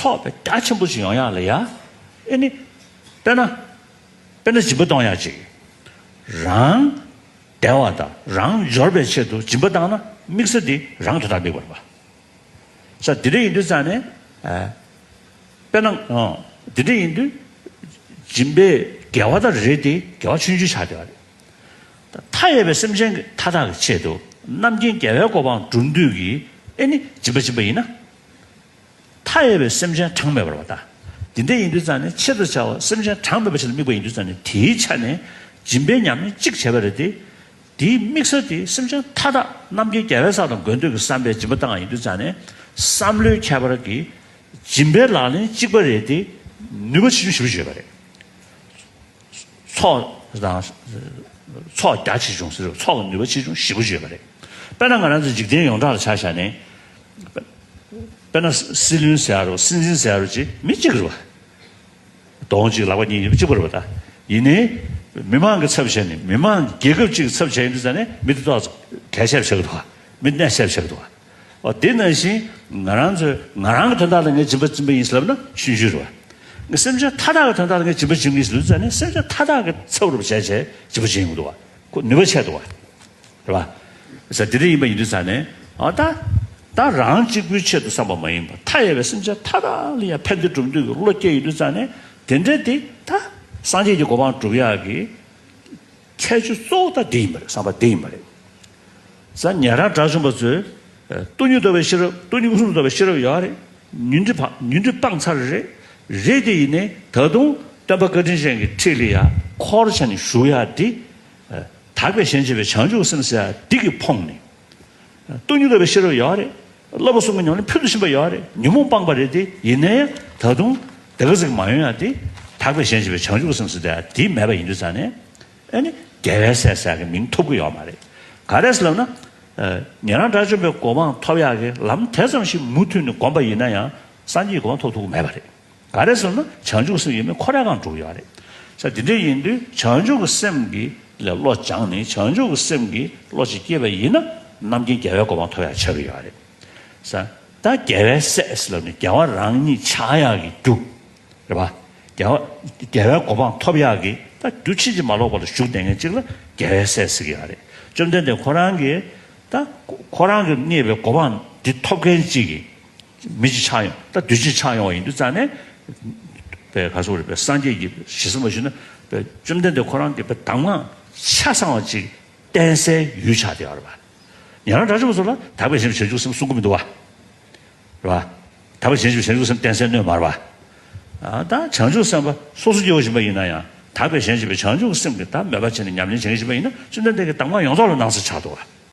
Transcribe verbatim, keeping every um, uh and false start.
ལྐོག་པའི་རྒྱ་ཆེན་པོ་ཞིག་ཡོང་ཡག་ལ་ཡ། ཨེ་ནི། དཔེར་ན། དཔེར་ན་སྦྱིན་པ་གཏོང་ཡག་ཅིག་རང་བདེ་བ་དང་རང་འབྱོར་པའི་ཆེད་དུ་སྦྱིན་པ་བཏང་ན་དམིགས་ས་དེ་རང་དོན་དག་དམིགས་པ་རེད་པ། ས་དེ་འདྲ་ཡིན་དུས་ཙང་ནས། ཨ། དཔེར་ན། ཨ། དེ་འདྲ་ཡིན་དུས། སྦྱིན་པའི་དགེ་བ་དང་རེད་དེ་དགེ་བ་ཆུང་ཆུང་ཆགས་བསྡད་པ་རེད། མཐའ་ཡས་པའི་སེམས་ཅན་གྱི་མཐའ་དག་གི་ཆེད་དུ་རྣམ་མཁྱེན་རྒྱལ་བའི་གོ་འཕང་སྒྲུབ་འདོད་ཀྱི་ཨེ་ནི་སྦྱིན་པ་སྦྱིན་པ་ཡིན་ན། མཐའ་ཡས་པའི་སེམས་ཅན་གྲངས་མེད་པ་རེད་པ་ད། དེ་འདྲ་ཡིན་དུས་ཙང་ནས་ཆེད་དུ་བྱ་བ་སེམས་ཅན་གྲངས་མེད་པ་ཞིག་ལ་དམིགས་པ་ཡིན་དུས་ཙང་ནས་དེའི་ཆ་ནས་སྦྱིན་པའི་ཉམས་ལེན་གཅིག་བྱས་པ་རེད་དེ། དེའི་དམིགས་ས་དེ་སེམས་ཅན་མཐའ་དག་རྣམ་མཁྱེན་རྒྱལ་བའི་ས་དང་དགོས་འདོད་ཀྱི་བསམ་པའི་སྦྱིན་པ་བཏང་བ་ཡིན་དུས་ཙང་ནས་བསམ་བློའི་ཁྱད་པར་གྱིས་སྦྱིན་པའི་ལག་ལེན་གཅིག་པ་རེད་དེ་ནུས་པ་ཆེ་ཆུང་ཞེ་པོ་ཅིག་ཡོད་པ་རེད། ཚོགས་དང་། ཚོགས་རྒྱ་ཆེ་ཆུང་ཟེར་བ་ཚོགས་ཀྱི་ནུས་པ་ཆེ་ཆུང་ཞེ་པོ་ཅིག་ཡོད་པ་རེད། དཔེར་ན་ང་རང་ཚོ་འཇིག་རྟེན་ཡོངས་གྲགས་ལ་ཆ་བཞག་ནས། དཔེར་ན་སྲིད་བློན་ཟེར་ཡ་རོ་སྲིད་འཛིན་ཟེར་ཡ་རོ་ཅིག་མི་གཅིག་རེད་པ། གདོང་གཅིག་ལག་པ་གཉིས་ཡིན་པ་གཅིག་པ་རེད་པ་ད། ཡིན་ནའི། མི་མང་གི་ཚབ་བྱས་ནས་མི་མང་རྒྱལ་ཁབ་གཅིག་གི་ཚབ་བྱས་ཡིན་དུས་ཙང་ནས་མི་དེ་ཏོག་ཙམ་གལ་ཆེ་བ་ཆགས་ཀྱི་འདུག་པ། མི་གནད་ཆེ་བ་ཆགས་ཀྱི་འདུག་པ། འོ་དེ་ནང་བཞིན་ང་རང་ཚོས་ང་རང་གི་དོན་དག་ལ་ངས་སྦྱིན་པ་སྦྱིན་པ་ཡིན་ཟེར་ལབ་ན་ཆུང་ཆུང་རེད་པ། ངས་སེམས་ཅན་མཐའ་དག་གི་དོན་དག་ལ་ངས་སྦྱིན་པ་སྦྱིན་གྱི་ཡིན་ཟེར་དུས་ཙང་ནས་སེམས་ཅན་མཐའ་དག་གི་ཚབ་རུ་བྱས་བྱས་སྦྱིན་པ་སྦྱིན་ཡོང་གི་འདུག་པ། ཁོ་ནུས་པ་ཆེ་འདུག་པ། རེད་པ། ས་དེ་འདྲ་ཡིན་པ་ཡིན་དུས་ཙང་ནས་ཨ་ད། ད་རང་གཅིག་པུའི་ཆེད་དུ་བསམ་པ་མ་ཡིན་པར་མཐའ་ཡས་པའི་སེམས་ཅན་མཐའ་དག་ལ་ཡང་ཕན་བདེ་སྒྲུབ་འདོད་ཀྱི་བློ་སྐྱེས་ཡོད་དུས་ཙང་ནས་དེ་འདྲ་དེ་ད་སངས་རྒྱས་ཀྱི་གོ་འཕང་སྒྲུབ་ཡག་གི་ཁྱད་ཆོས་གཙོ་བོ་ད་དེ་ཡིན་པ་རེད། བསམ་པ་དེ་ཡིན་པ་རེད། ས་ཉན་རང་དགྲ་བཅོམ་པ་ཚོས་སྟོང་ཉིད་རྟོགས་པའི་ཤེས་རབ་སྟོང་ཉིད་མངོན་སུམ་རྟོགས་པའི་ཤེས་རབ་ཡོད་རེད། ཉོན་སྒྲིབ་ཕ་ཉོན་སྒྲིབ་སྤངས་ཚར་རེད། རེད་དེ་ཡིན་ནའི་ད་དུང་སྟོན་པ་བཀའ་དྲིན་ཅན་གྱི་ཁྲིད་ལ་ཡང་འཁོར་བྱས་ནས་བཞུགས་ཡག་དེ། དག་པའི་ཞེན་བྱེད་པའི་བྱང་ཆུབ་སེམས་ཟེར་ཡག་འདི་གིས་ཕོངས་ནས། སྟོང་ཉིད་རྟོགས་པའི་ཤེས་རབ་ཡོད་རེད། བསླབ་པ་གསུམ་གྱི་ཉམས་ལེན་ཕུལ་དུ་ཕྱིན་པ་ཡོད་རེད། ཉོན་མོངས་སྤངས་པ་རེད་དེ་ཡིན་ནའི་ད་དུང་དེ་ག་ཟིག་མ་ཡོང་ཡག་དེ་དག་པའི་ཞེན་བྱེད་པའི་བྱང་ཆུབ་སེམས་ཟེར་ཡག་དེ་མེད་པ་ཡིན་དུས་ཙང་ནས། ཨ་ནི་རྒྱལ་བའི་སྲས་ཟེར་ཡག་གི་མིང་ཐོབ་ཀྱི་ཡོད་མ་རེད། ག་རེ་ཟེར་ལབ་ན། ཉན་རང་དགྲ་བཅོམ་པའི་གོ་འཕང་ཐོབ་ཡག་གི་ལམ་དེ་ཙམ་ཞིག་མུ་མཐུད་ནས་བསྒོམས་པ་ཡིན་ན་ཡང་སངས་རྒྱས་ཀྱི་གོ་འཕང་ཐོབ་ཐུབ་ཀྱི་མེད་པ་རེད། ག་རེ་ཟེར་ན་བྱང་ཆུབ་སེམས་ཡོད་མེད་ཁོ་རང་གང་འགྲོ་གི་ཡོད་རེད། ས་དེ་འདྲ་ཡིན་དུས་བྱང་ཆུབ་ཀྱི་སེམས་ཀྱི་ལ་བློ་སྦྱངས་ནས་བྱང་ཆུབ་ཀྱི་སེམས་ཀྱི་བློ་ཞིག་སྐྱེས་པ་ཡིན་ན་རྣམ་མཁྱེན་རྒྱལ་བའི་གོ་འཕང་ཐོབ་ཡག་ཆགས་ཀྱི་ཡོད་རེད། ས་ད་རྒྱལ་བའི་སྲས་ལབ་ནས་རྒྱལ་བ་རང་ཉིད་ཆགས་ཡག་གི་རྒྱུ། རེད་པ། རྒྱལ་བ་རྒྱལ་བའི་གོ་འཕང་ཐོབ་ཡག་གི་ད་རྒྱུ་ཕྱིན་ཅི་མ་ལོག་པ་ལ་ཞུགས་བསྡད་མཁན་གཅིག་ལ་རྒྱལ་བའི་སྲས་ཟེར་གྱི་ཡོད་རེད། བཅོམ་ལྡན་འདས་ཁོ་རང་གིས་ད་ཁོ་རང་གིས་བརྙེས་པའི་གོ་འཕང་འདི་ཐོབ་མཁན་གཅིག་གིས། མི་གཅིག་ཆགས་ཡོང་ད་དུས་གཅིག་ཆགས་ཡོང་བ་ཡིན་དུས་ཙང་ནས། པའི་ག་སོགས་རེད་པའི་སངས་རྒྱས་ཀྱི་ཞེ་ས་མ་ཞུས་ན་པའི་བཅོམ་ལྡན་འདས་ཁོ་རང་གི་པའི་གདམས་ངག་ཆ་ཚང་བ་ཅིག་བསྟན་སའི་ཡུལ་ཆགས་བསྡད་ཡོད་རེད་པ། ཉན་རང་དགྲ་བཅོམ་པ་ཚོ་ལ་དག་པའི་ཞེན་བྱ་བྱང་ཆུབ་སེམས་གསུང་གི་མི་འདུག་བ། རེད་པ། དག་པའི་ཞེན་བྱ་བྱང་ཆུབ་སེམས་བསྟན་སའི་སྣོད་མ་རེད་པ། ཨ་ད་བྱང་ཆུབ་སེམས་དཔའ་སོ་སོ་སྐྱེ་བོ་ཡིན་པ་ཡིན་ན་ཡང་དག་པའི་ཞེན་བྱ་བྱང་ཆུབ་སེམས་ཀྱི་ད་མོས་པ་བྱས་ནས་ཉམས་ལེན་བྱེད་མཁན་ཡིན་པ་ཡིན་ན་བཅོམ་ལྡན་འདས་ཀྱི་གདམས་ངག་ཡོངས་རྫོགས་ལ་སྣང་ས་ཆགས་འདུག་བ།